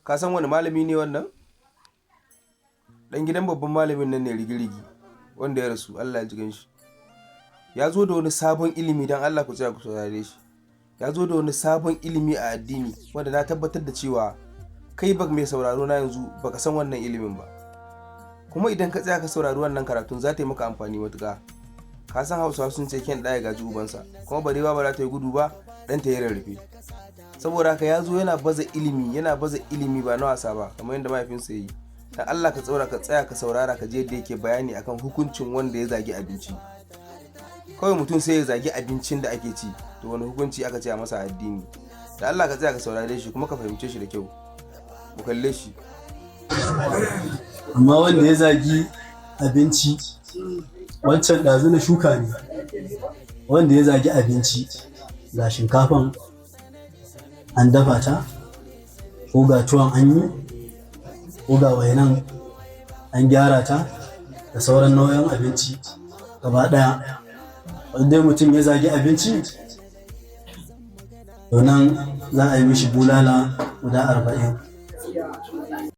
Ka san wani malami ne wannan? Dan gidan babban malamin nan ne Rigirigi wanda ya rasu, Allah ya ji shi. Ya zo da wani sabon ilimi, don Allah ku tsaya ku saurare shi. Ya zo da wani sabon ilimi a addini wanda na tabbatar da cewa kai ba mai sauraro na yanzu baka san wannan ilimin ba. Kuma idan ka tsaya ka saurari wannan karatun, za ta yi maka amfani matuƙa. Ka san Hausawa sun ce kyan ɗa ya gaji ubansa, kuma barewa ba za ta yi gudu ba ɗan ta yi rarrafe. Saboda haka ya zo yana baza ilimi, yana baza ilimi ba na wasa ba, kamar yadda mahaifinsa ya yi. Dan Allah ka tsaura ka tsaya ka saurara ka je yadda yake bayani akan hukuncin wanda ya zagi abinci. Kawai mutum sai ya zagi abincin da ake ci, to wani hukunci aka ce a masa addini? Da Allah ka tsaya ka saurare shi kuma ka fahimce shi da kyau. Mu kalle shi. Amma wanda ya zagi abinci, wancan ɗazu na shuka ne. Wanda ya zagi abinci, ga shinkafan an dafa ta, ko ga tuwon an yi, ko ga wainan an gyara ta, da sauran nau'in abinci gaba ɗaya, wanda mutum ya zagi abinci, to nan za a yi mishi bulala guda 40.